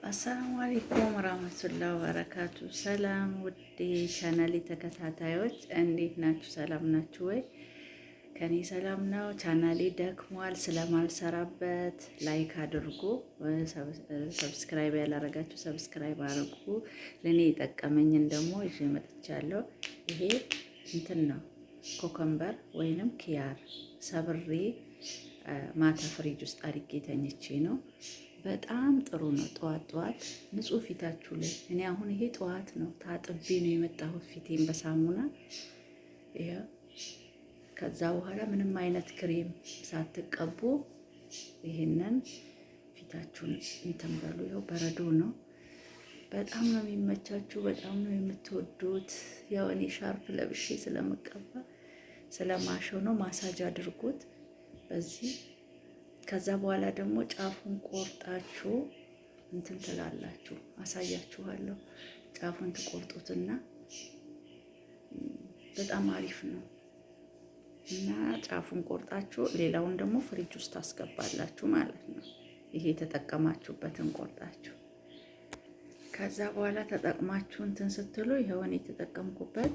አሰላሙ አለይኩም ወራህመቱላሂ ወበረካቱ። ሰላም ውዴ ቻናሌ ተከታታዮች እንዴት ናችሁ? ሰላም ናችሁ ወይ? ከኔ ሰላም ነው። ቻናሌ ደክሟል ስለማልሰራበት like አድርጉ፣ subscribe ያላረጋችሁ subscribe አድርጉ። ለእኔ የጠቀመኝን ደግሞ ይዤ መጥቻለሁ። ይሄ እንትን ነው cucumber ወይንም ኪያር ሰብሬ ማታ ፍሪጅ ውስጥ አድርጌ ተኝቼ ነው። በጣም ጥሩ ነው። ጠዋት ጠዋት ንጹህ ፊታችሁ ላይ፣ እኔ አሁን ይሄ ጠዋት ነው ታጥቤ ነው የመጣሁት ፊቴን በሳሙና። ከዛ በኋላ ምንም አይነት ክሬም ሳትቀቡ ይሄንን ፊታችሁን እንትን በሉ። ይኸው በረዶ ነው። በጣም ነው የሚመቻችሁ። በጣም ነው የምትወዱት። ያው እኔ ሻርፕ ለብሼ ስለምቀባ ስለማሸው ነው። ማሳጅ አድርጉት በዚህ። ከዛ በኋላ ደግሞ ጫፉን ቆርጣችሁ እንትን ትላላችሁ። አሳያችኋለሁ። ጫፉን ትቆርጡትና በጣም አሪፍ ነው እና ጫፉን ቆርጣችሁ ሌላውን ደግሞ ፍሪጅ ውስጥ ታስገባላችሁ ማለት ነው። ይሄ የተጠቀማችሁበትን ቆርጣችሁ ከዛ በኋላ ተጠቅማችሁ እንትን ስትሉ ይኸውን የተጠቀምኩበት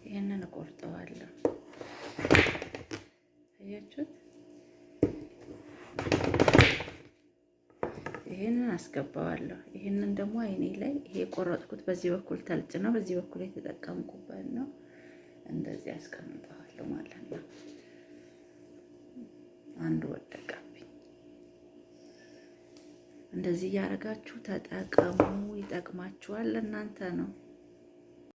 ይህንን እቆርጠዋለሁ። አያችሁት? ይህንን አስገባዋለሁ። ይህንን ደግሞ አይኔ ላይ ይሄ የቆረጥኩት በዚህ በኩል ተልጭ ነው፣ በዚህ በኩል የተጠቀምኩበት ነው። እንደዚህ አስቀምጠዋለሁ ማለት ነው። አንዱ ወደቀብኝ። እንደዚህ እያደረጋችሁ ተጠቀሙ፣ ይጠቅማችኋል። ለእናንተ ነው።